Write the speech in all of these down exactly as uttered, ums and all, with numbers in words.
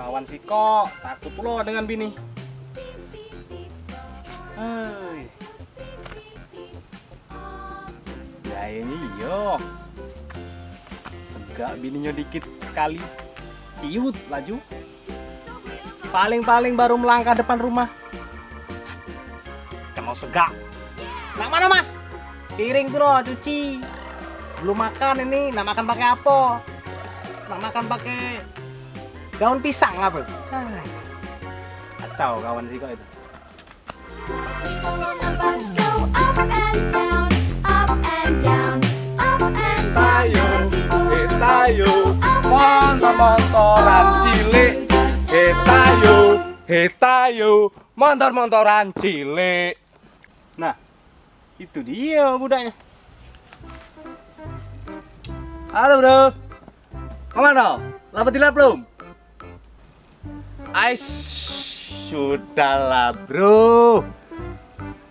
Kawan sikok, takut pulo dengan bini. Hei. Ya ini iyo. Segak bininyo dikit sekali. Ciut laju. Paling-paling baru melangkah depan rumah. Keno segak. Nak mano, Mas? Piring tu loh, cuci. Belum makan ini, nak makan pakai apo? Nak makan pakai daun pisang apo? Hai. Kacau kawan sikok itu. Tayo, eh tayo, montor-montoran cilik. Eh tayo, eh tayo, montor-montoran cilik. Nah, itu dia budaknya. Halo, Bro. Kemana? Lapa dilap belum? Ais, sudahlah, Bro.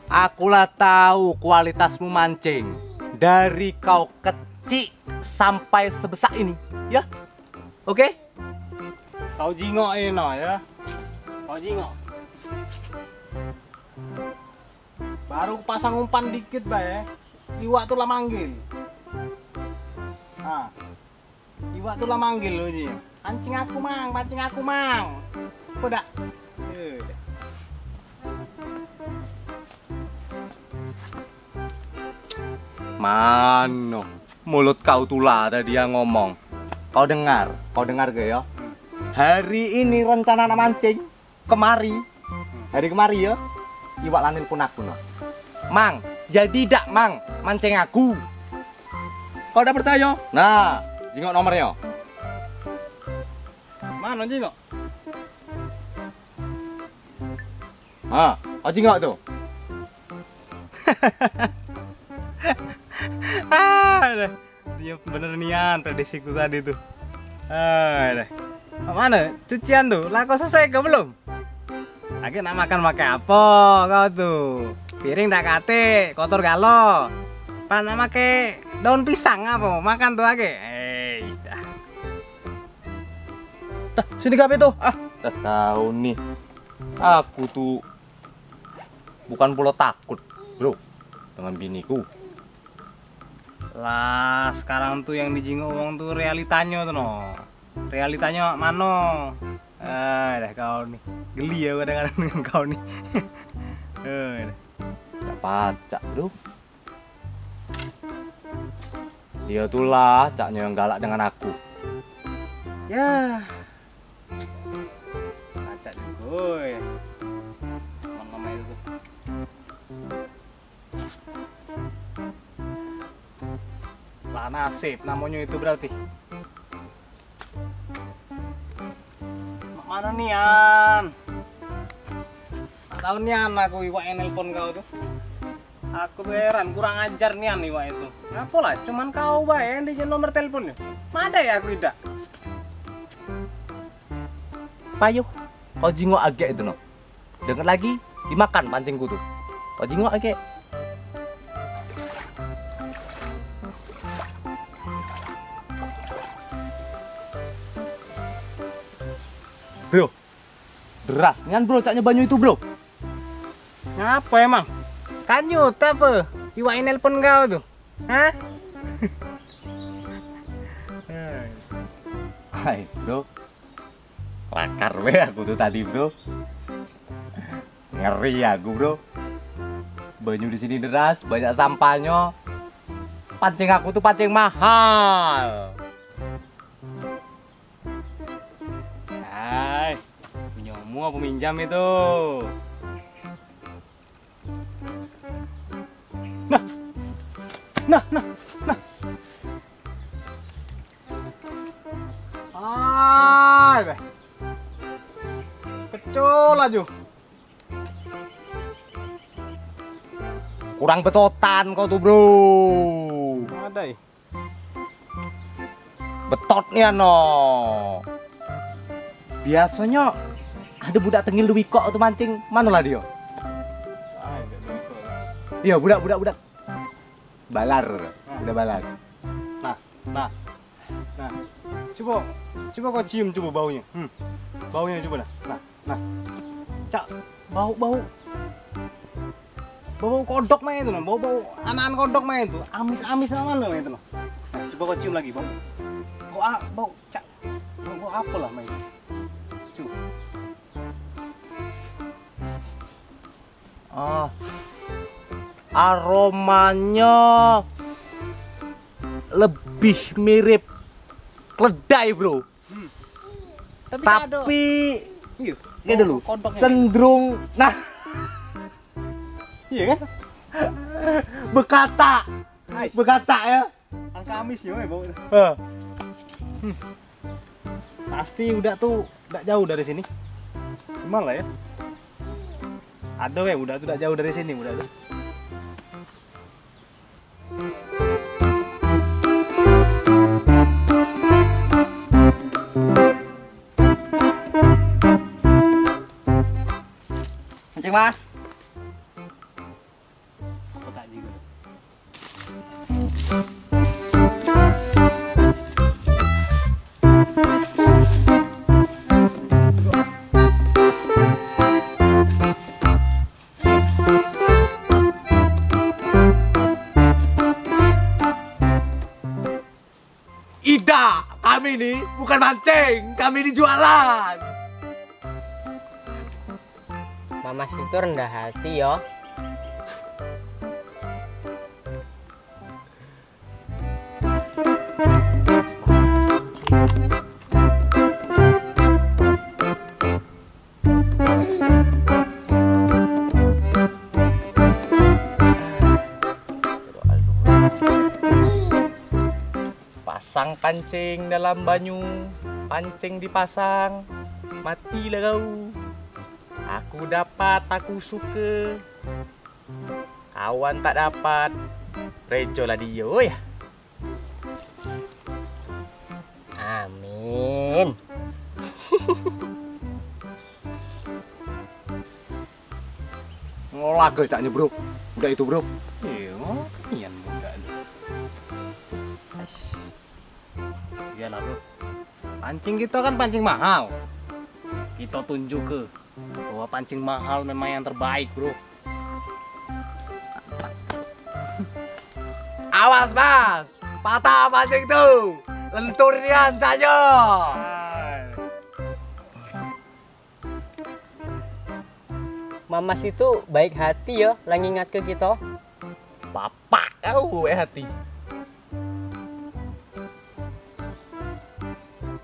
Aku lah tahu kualitasmu mancing. Dari kau kecik sampai sebesak ini, ya. Oke? Kau jingok ini, no, ya. Kau jingok. Baru pasang umpan dikit bae, iwak tu lah manggil. Nah, iwak tu lah manggil, bunyi. "Pancing aku, Mang, pancing aku, Mang." Apo dak? Eh. Mano? Mulut kau tu lah tadi yang ngomong. Kau dengar, kau dengar gak ya? Hari ini rencana nak mancing. Kemari, hari kemari ya, iwak lah nelpon aku, nah. "Mang, jadi dak, Mang, mancing aku?" Kau dak percaya? Nah, jingok nomornya. Mano jingok? Ha, kau jingok tu. Ah, dah. Iyo bener nian prediksiku tadi tu. Eh, deh. Mak mano cucian tu? Lah kau selesai ke belum? Lagi nak makan pakai apo kau tu? Piring dak katik, kotor galo. Pan nak makai daun pisang apo? Makan tu lagi. Eh, dah. Dah, sini kape tu. Ah, dah tahu nih. Aku tu bukan pulo takut, Bro, dengan biniku. Lah, sekarang tu yang dijingok wong tu realitanyo tu, no. Realitanyo mak mano? Eh, dah kau ni. Geli aku kadang-kadang dengan kau ni. Eh, dah. Dak pacak, Bro. Dia tu lah caknyo yang galak dengan aku. Ya. Pacak jugo, oi. Teman lama itu tu. Lah, nasib namonyo itu berarti. Mak mano nian? Tak tahu nian aku iwak yang nelpon kau tu. Aku tu heran, kurang ajar nian iwak itu. Ngapo lah, cuman kau bae yang dijak nomor telepon ni. Madai aku idak. Payo, kau jingok agek itu, no. Dengar lagi, dimakan pancingku tu. Kau jingok agek. Bro, deras nian, Bro, caknyo banyu itu, Bro. Ngapo emang? Kanyut apo? Iwak yang nelpon kau tu. Hah? Hai, Bro. Kelakar be aku tu tadi, Bro. Ngeri aku, Bro. Banyu di sini deras, banyak sampahnyo. Pancing aku tu pancing mahal. Hai, punyomu apo minjam itu? Nah. Nah, nah, nah. Ai, beh. Kecul laju. Kurang betotan kau tu, Bro. Madai. Betot nian, no. Biasonyo ado budak tengil duo ikok tu mancing, mano lah dio? Iyo, budak, budak, budak. Balar, budak balar. Nah, nah, nah. Cubo, cubo kau cium cubo baunyo. Hmm. Baunyo coba dah. Nah, nah. Cak, bau, bau. Bau kodok main itu, nah. Bau, bau anakan kodok main itu. Amis-amis aman loh main itu, nah. Nah, coba kau cium lagi, bau. Bau, a- bau, cak. Bau, bau apa lah main itu? Cium. Oh, aromanyo lebih mirip keledai, bro. Hmm. Tapi tak ada. Tapi iya, kayak dulu. Kodoknya. Cenderung, nah. Iya kan? Bekatak. Ais. Bekatak ya. Angka Kamis yo, eh, bau. Heeh. Hmm. Pasti udah tuh dak jauh dari sini. Cuman lah ya. Ada ya udah tuh dak jauh dari sini udah tuh. Mancing, Mas. Aku tak juga. Idak, kami ni bukan mancing, kami ni jualan. Mamas itu rendah hati yo. Pasang pancing dalam banyu, pancing dipasang, matilah kau. Aku dapat, aku suka. Kawan tak dapat, rejo lah dio ya. Amin. Ngolah ke caknyo, Bro. Budak itu, Bro. Iyo, nian budak ni. Ais. Iyalah, Bro. Pancing kito kan pancing mahal. Kito tunjuk ke bahwa pancing mahal memang yang terbaik, Bro. Awas, Mas. Patah pancing tu. Lentur nian sajo. Mamas itu baik hati yo, lah ngingatke kito. Bapak kau baik hati.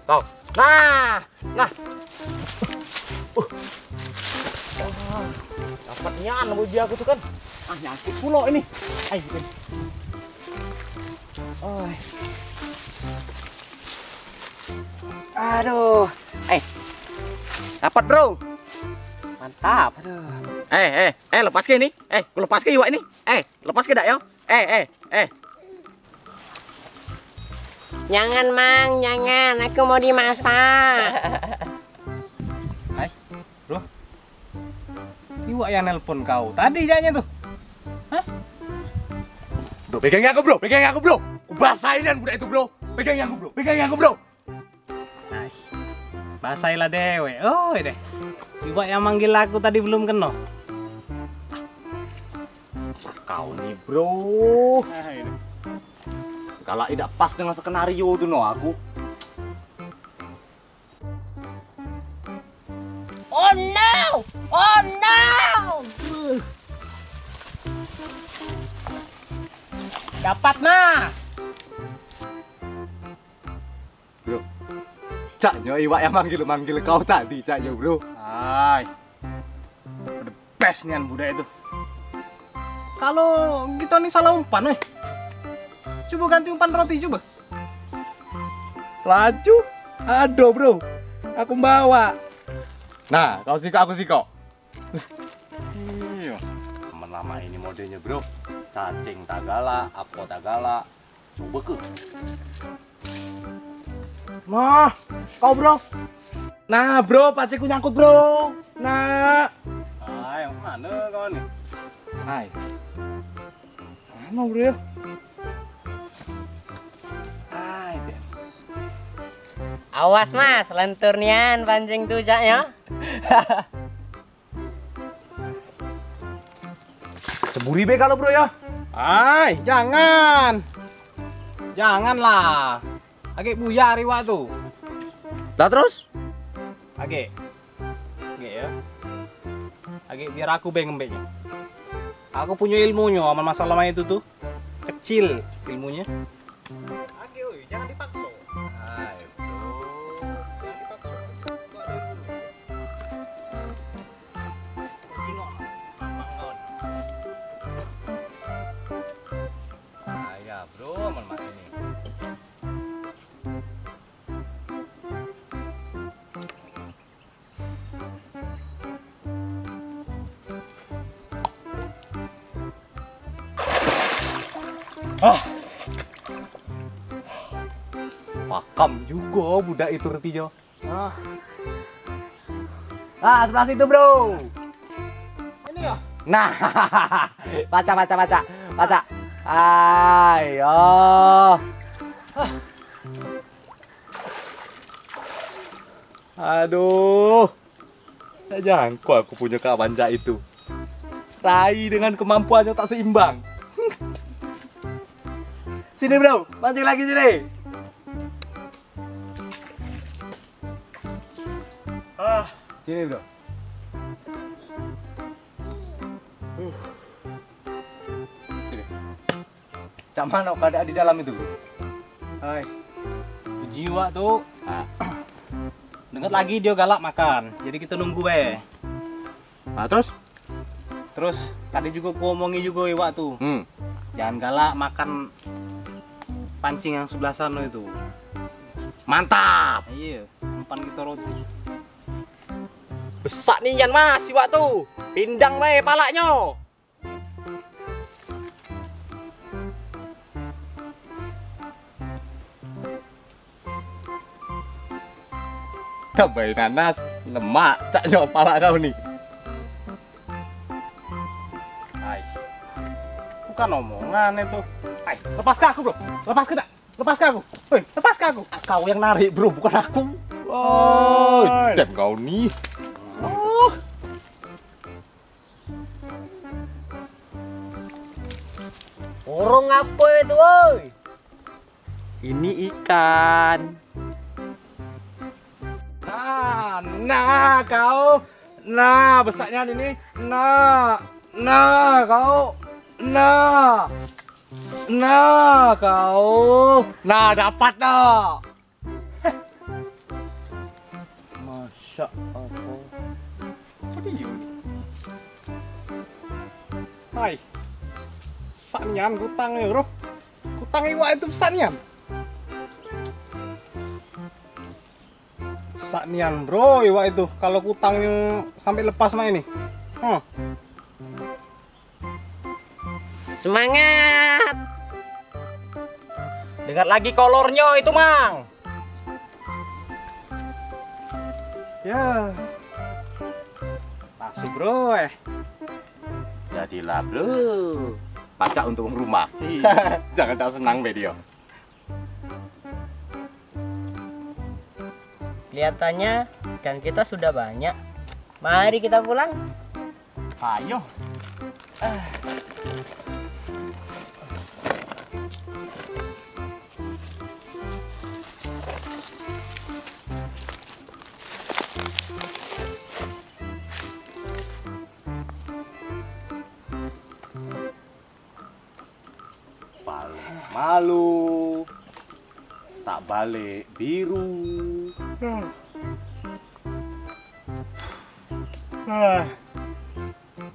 Kau. Nah, nah. Uh. Wah, dapat nian uji aku tu kan. Ah, nyangkut pulo ini. Ai, gitu. Oi. Aduh. Eh. Dapat, Bro. Mantap. Aduh. Eh, eh, eh, lepas ke ini? Eh, ku lepas ke iwak ini? Eh, lepas ke dak yo? Eh, eh, eh. Jangan, Mang, jangan. Aku mau dimasak. Hai, Bro. Iwak yang nelpon kau tadi caknyo tuh. Hah? Bro, pegang aku, Bro. Pegang aku, Bro. Ku basahin budak itu, Bro. Pegang aku, Bro. Pegang aku, Bro. Nah, basailah dewek. Oi deh. Iwak yang manggil aku tadi belum keno. Kau ni, Bro. Galak idak pas dengan skenario tu no aku. Oh no! Oh no! Dapat, Mas. Bro. Caknyo iwak yang manggil-manggil kau tadi, caknyo, Bro. Ai. The best nian budak itu. Kalau kita ni salah umpan, weh. Coba ganti umpan roti, coba. Laju? Aduh, Bro. Aku bawa. Nah, kau sikok, aku sikok. Iyo. Aman lama ini modelnya, Bro. Cacing tak galak, apa tak galak. Coba ke. Nah, kau, Bro. Nah, Bro, pancingku nyangkut, Bro. Nah. Hai, yang mana kau ni? Hai. Sana, Bro, ya. Hai, Ben. Awas, Mas, lentur nian pancing tu, cak, yo. Ceburi be kalu, Bro, yo. Ai, jangan. Janganlah. Agek buyar iwak tu. Lah, terus? Agek. Agek, yo. Agek biar aku be ngembeknyo. Aku punyo ilmunyo aman masalah main itu tu. Kecil ilmunyo. Agek, oi, jangan dipakso. Ai, Bro. Jangan dipakso. Itu ada ilmunyo. Jingok, mamang kawan. Bahaya, Bro, aman mak ini. Ah. Pakam jugo budak itu retinyo. Ah. Ah, sebelah situ, Bro. Ini ya? Nah. Pacak, pacak, pacak. Pacak. Ayo. Aduh. Tak jangko aku punyo kawan cak itu. Rai dengan kemampuannyo tak seimbang. Sini, Bro, mancing lagi sini. Ah. Sini, Bro. Uh. Sini. Cak mano keadaan di dalam itu? Hai. Uji iwak tu. Ah. Dengar lagi dio galak makan. Jadi kito nunggu be. Nah, terus? Terus tadi jugo ku omongi jugo iwak tu. Hmm. Jangan galak makan pancing yang sebelah sano itu. Mantap. Iyo, umpan kito roti. Besak nian, Mas, iwak tu. Pindang bae palaknyo. Tambahin nanas, lemak, caknyo palak kau ni. Ai. Bukan omongan itu. Ai, lepas ke aku, Bro. Lepas ke dak? Lepas ke aku. Hei, lepas ke aku. Kau yang narik, Bro, bukan aku. Oi, dem kau ni. Oh. Burung apo itu, oi? Ini ikan. Nah, nah kau. Nah, besaknya ini. Nah, nah kau. Nah. Nah, kau. Nah, dapat dah. Masya Allah. Apa dia ni? Hai. Besak nian kutang ni, Bro. Kutang iwak itu besak nian. Besak nian, Bro, iwak itu. Kalau kutang sampai lepas mak ini. Huh. Semangat. Dengar lagi kolornyo itu, Mang. Ya. Masuk, Bro, eh. Jadilah, Bro. Pacak untuk rumah. Iya. Jangan tak senang be dio. Kelihatannya ikan kita sudah banyak. Mari kita pulang. Ayo. Palu malu, tak balek biru.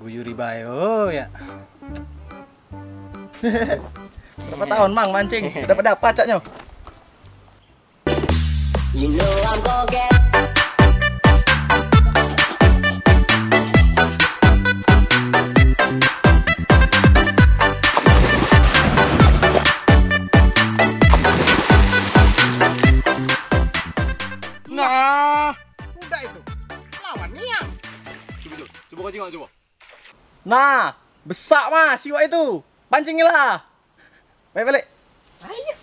Guyuri bae, oh, ya. Berapa tahun, Mang, mancing? Dapat-dapat caknyo. You know I'm gonna get Nah, udah itu. Lawan nian. Coba, coba, coba kau jingok, coba. Nah, besak, Mas, iwak itu. Pancing lah. Balik, balik. Ayo.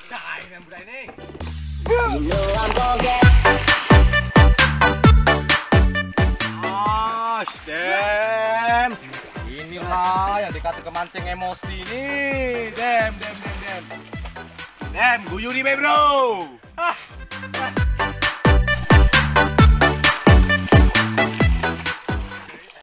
Dah, ini Ash, dem. Inilah yang dikata kemancing emosi nih. Dem, dem, dem, dem. Dem, guyu nih, bro.